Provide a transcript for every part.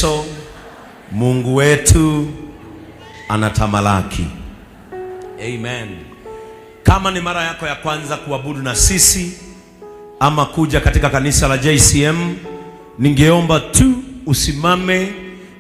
Yesu, Mungu wetu anatamalaki. Amen. Kama ni mara yako ya kwanza kuabudu na sisi ama kuja katika kanisa la JCM, ningeomba tu usimame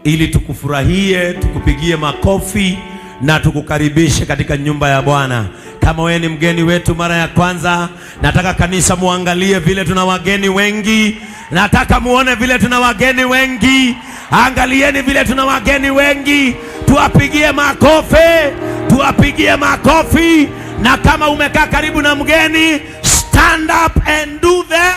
ili tukufurahie, tukupigie makofi na tukukaribishe katika nyumba ya Bwana. Kama wewe ni mgeni wetu mara ya kwanza, nataka kanisa muangalie vile tuna wageni wengi. Nataka muone vile tuna wageni wengi. Angalieni vile tuna wageni wengi, tuwapigie makofi, tuwapigie makofi. Na kama umekaa karibu na mgeni, stand up and do the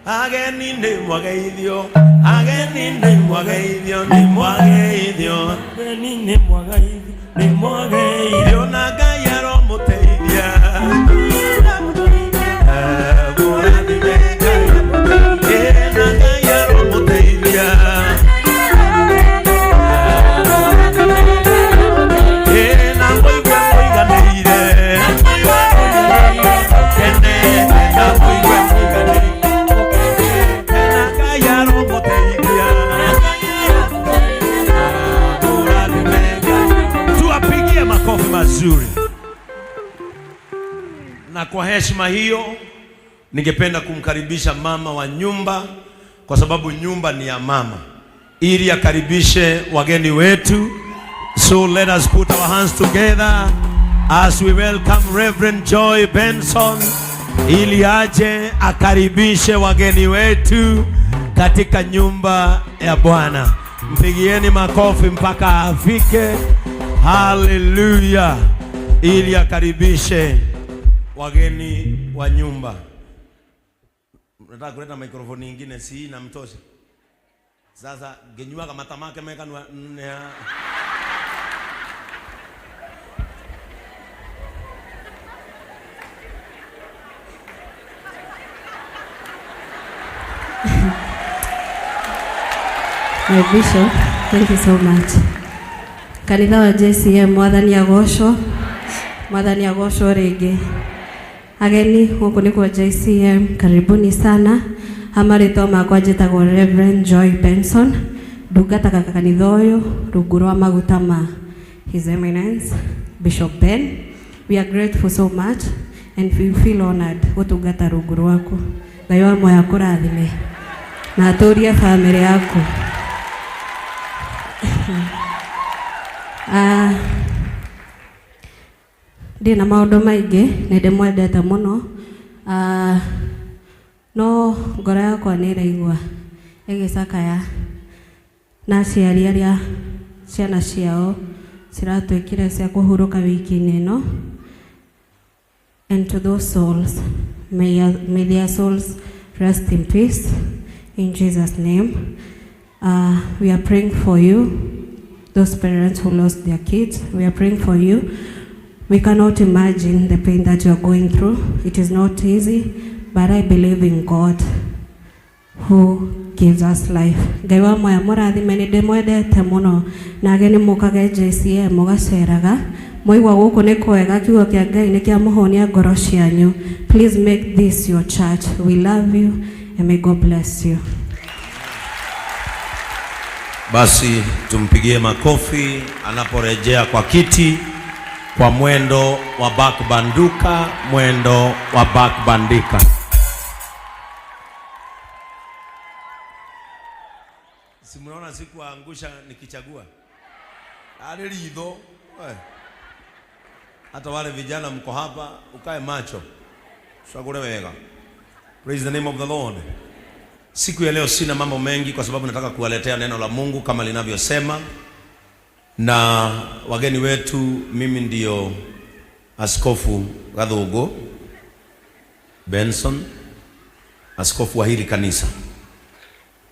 ageni nĩ mwageithio, ageni nĩ mwageithio, nĩ mwageithio. Ageni nĩ mwageithio, nĩ mwageithio. Na Ngai aromũteithia. Mũrathime Ngai. Na Ngai aromũteithia. Na mũigue mũiganĩire. Kene, na mũigue mũiganĩire. Na Ngai aromũteithia. Mũrathime Ngai. Tuwapigie makofi mazuri. Na kwa heshima hiyo ningependa kumkaribisha mama wa nyumba, kwa sababu nyumba ni ya mama, ili akaribishe wageni wetu. So let us put our hands together as we welcome Reverend Joy Benson ili aje akaribishe wageni wetu katika nyumba ya Bwana. Mpigieni makofi mpaka afike. Haleluya, ili akaribishe wageni wa nyumba. Nataka kuleta microphone nyingine, si namtosha. Sasa genyuaga matamake mekanwa nne. My Bishop, thank you so much. Kanitha wa JCM, Mwathani agocwo, Mwathani agocwo rĩngĩ. Ageni gũkũ nĩ kwa JCM, karibuni sana. Amarĩtwa makwa njĩtagwo Reverend Joy Benson, ndungataga kanitha ũyũ rungu rwa maguta ma His Eminence Bishop Ben. We are grateful so much and we feel honored gũtungata rungu rwaku. Ngai wa muoyo akũrathime na atũrie famĩlĩ yaku. Ah, ndirĩ na maũndũ maingĩ, nĩ ndĩmwendete mũno. Ah, no ngoro yakwa nĩ ĩraigua ĩgĩcakaya na aciari arĩa ciana ciao ciratuĩkire cia kũhurũka wiki-inĩ ĩno. And to those souls, may their souls rest in peace in Jesus' name. We are praying for you, those parents who lost their kids. We are praying for you. We cannot imagine the pain that you are going through. It is not easy, but I believe in God who gives us life. Ngai wa muoyo mũrathime, nĩ ndĩmwendete mũno, na ageni mũkage JCM mũgaceraga, mwaigua gũkũ nĩ kwega, kiugo kĩa Ngai nĩ kĩamũhũnia ngoro cianyu. Please make this your church. We love you and may God bless you. Basi tumpigie makofi anaporejea kwa kiti kwa mwendo wa back banduka, mwendo wa back bandika. Si mnaona sikuangusha nikichagua? Ale ritho. Hata wale vijana mko hapa, ukae macho. Chagule wega. Praise the name of the Lord. Siku ya leo sina mambo mengi kwa sababu nataka kuwaletea neno la Mungu kama linavyosema. Na wageni wetu, mimi ndio Askofu Gathugu Benson, askofu wa hili kanisa.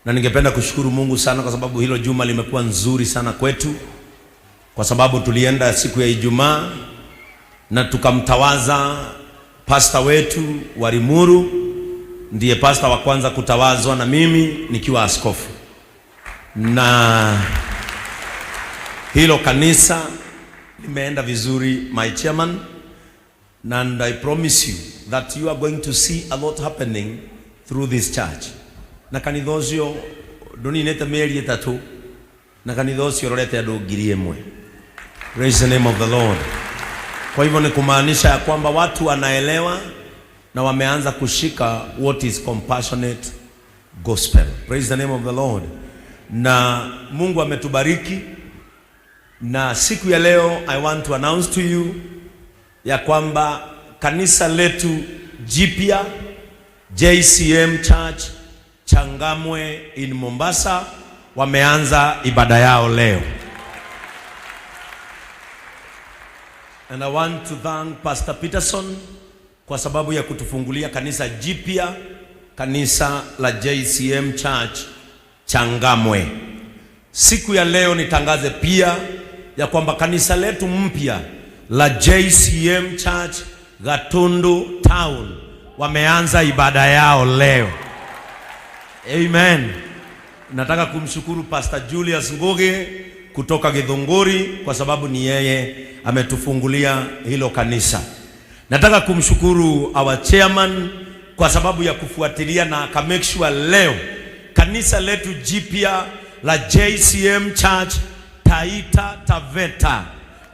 Na ningependa kushukuru Mungu sana kwa sababu hilo juma limekuwa nzuri sana kwetu, kwa sababu tulienda siku ya Ijumaa na tukamtawaza pasta wetu wa Limuru. Ndiye pasta wa kwanza kutawazwa na mimi nikiwa askofu. Na hilo kanisa limeenda vizuri, my chairman, and I promise you that you are going to see a lot happening through this church. Na kanitha ũcio Ndũninĩte mĩeri 3 na kanitha ũcio ũrorete andũ 1,000. Praise the name of the Lord. Kwa hivyo ni kumaanisha ya kwamba watu wanaelewa na wameanza kushika what is compassionate gospel. Praise the name of the Lord. Na Mungu ametubariki, na siku ya leo I want to announce to you ya kwamba kanisa letu jipya JCM Church Changamwe in Mombasa wameanza ibada yao leo. And I want to thank Pastor Peterson kwa sababu ya kutufungulia kanisa jipya, kanisa la JCM Church Changamwe. Siku ya leo nitangaze pia ya kwamba kanisa letu mpya la JCM Church Gatundu Town wameanza ibada yao leo. Amen. Nataka kumshukuru Pastor Julius Ngugi kutoka Githunguri kwa sababu ni yeye ametufungulia hilo kanisa. Nataka kumshukuru our chairman kwa sababu ya kufuatilia na aka make sure leo kanisa letu jipya la JCM Church Taita Taveta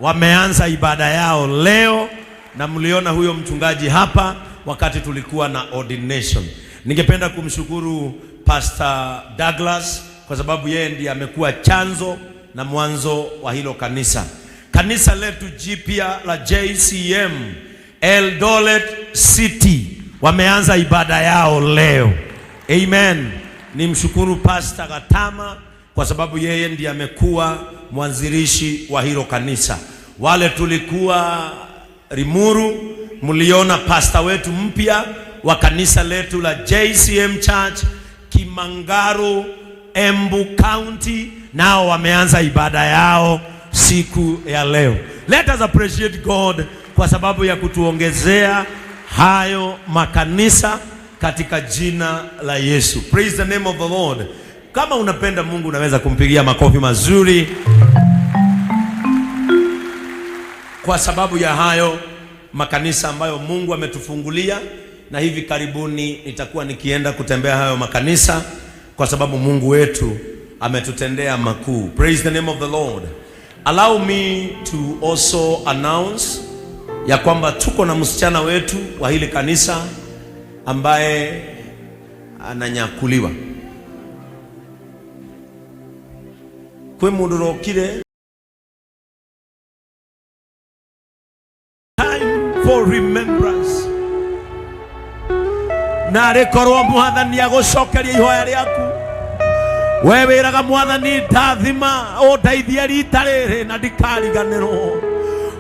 wameanza ibada yao leo, na mliona huyo mchungaji hapa wakati tulikuwa na ordination. Ningependa kumshukuru Pastor Douglas kwa sababu yeye ndiye amekuwa chanzo na mwanzo wa hilo kanisa. Kanisa letu jipya la JCM Eldoret City wameanza ibada yao leo. Amen. Nimshukuru Pastor Gatama kwa sababu yeye ndiye amekuwa mwanzilishi wa hilo kanisa. Wale tulikuwa Limuru, mliona pastor wetu mpya wa kanisa letu la JCM Church Kimangaro, Embu County, nao wameanza ibada yao siku ya leo. Let us appreciate God kwa sababu ya kutuongezea hayo makanisa katika jina la Yesu. Praise the name of the Lord. Kama unapenda Mungu unaweza kumpigia makofi mazuri kwa sababu ya hayo makanisa ambayo Mungu ametufungulia, na hivi karibuni nitakuwa nikienda kutembea hayo makanisa kwa sababu Mungu wetu ametutendea makuu. Praise the name of the Lord. Allow me to also announce ya kwamba tuko na msichana wetu wa hili kanisa ambaye ananyakuliwa. Kwi mundu rokire time for remembrance, na rikorwo Mwathani agucokeria ihoya riaku, we wiraga Mwathani ndathima undeithie rita riri na ndikariganirwo.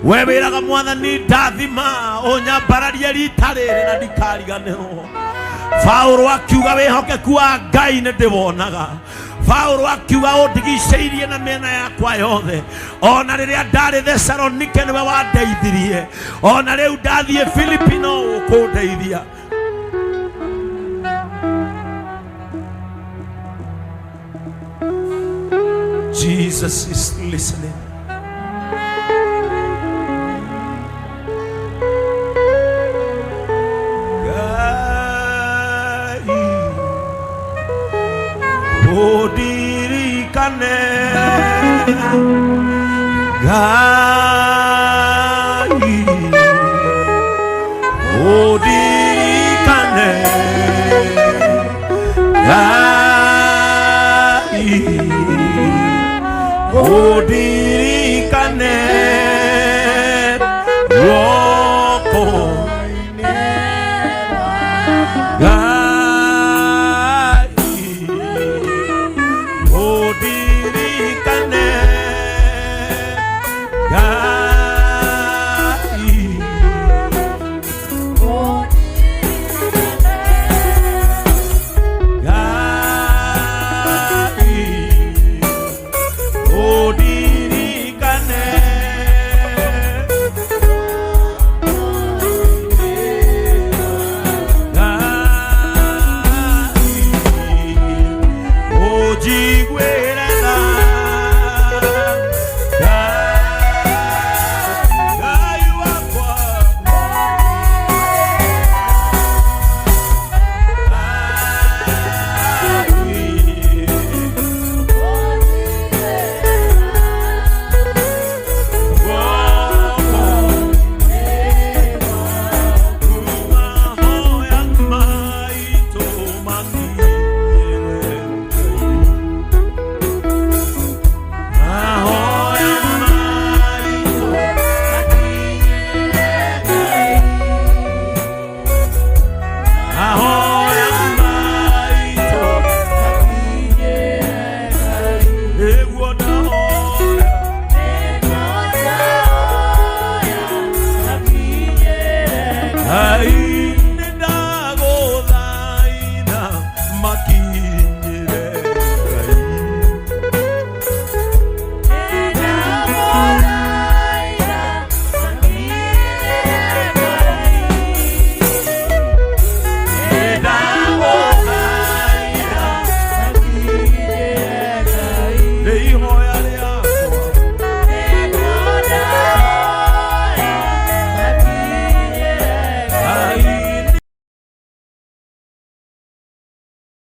We wiraga Mwathani ndathima unyambararie rita riri na ndikariganirwo. Paulo akiuga wihokeku wa Ngai nĩ ndĩwonaga. Paulo akiuga ũndigicĩirie na mĩena yakwa yothe, ona rĩrĩa ndarĩ Thesalonike nĩwe wandeithirie, ona rĩu ndathiĩ Filipi no ũkũndeithia. Jesus is listening. Ngai ũndirikane, Ngai ũndirikane, Ngai ũndirikane guoko-inĩ Ngai ũndirikane.